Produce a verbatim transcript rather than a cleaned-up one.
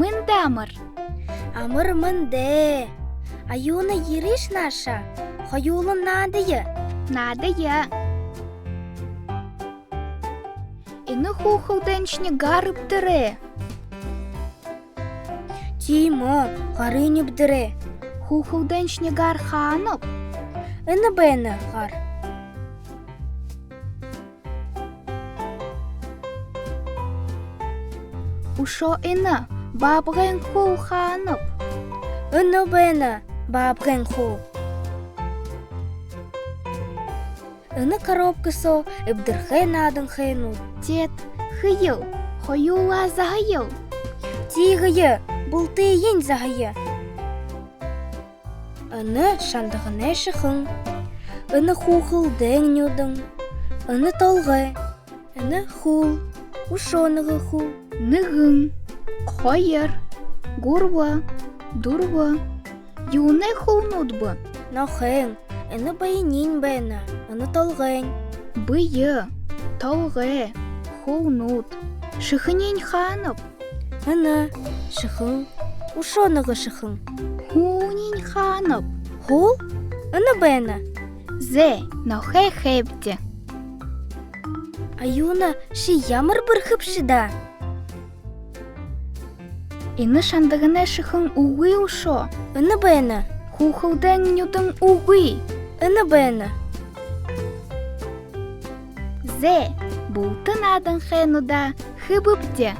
Мэндэ амар. Амар мэндэ. Аюуна, ерыш нааша. Хоюулан наадая. Наадая. Энэ хүүхэлдэнь снегаар эбдэрээ. Тиимэ, гарынь эбдэрээ. Хүүхэлдэнь снегаар хаанаб? Энэ байна гар. Үшөө энэ баабгайн хүл хаанаб? Энэ байна баабгайн хүл. Энэ коробка соо эбдэрхэй нааданхайнууд. Теэд хэел, хоюулаа заһаял. Тиигэе, бултыень заһая. Энэ шандаганай шэхэн. Энэ хүүхэлдэнь нюдэн. Энэ толгой. Энэ хүл. Үшөө нэгэ хүл. Нэгэн, хоёр, гурба, дүрбэ. Юунэй хүлнүүд бэ? Нохойн. Энэ бэеынь байна. Энэ толгойнь. Бэе, толгой, хүлнүүд. Шэхэниинь хаанаб? Энэ шэхэн. Үшөө нэгэ шэхэн. Хүлынь хаанаб? Хүл? Энэ байна. Зэ, нохой хэбди. Аюуна, ши ямар бэрхэбши даа. Энэ шандаганай шэхэн үгы үшөө. Энэ байна. Хүүхэлдэнь нюдэн үгы. Энэ байна. Зэ, булта нааданхайнуудаа хэбэбди.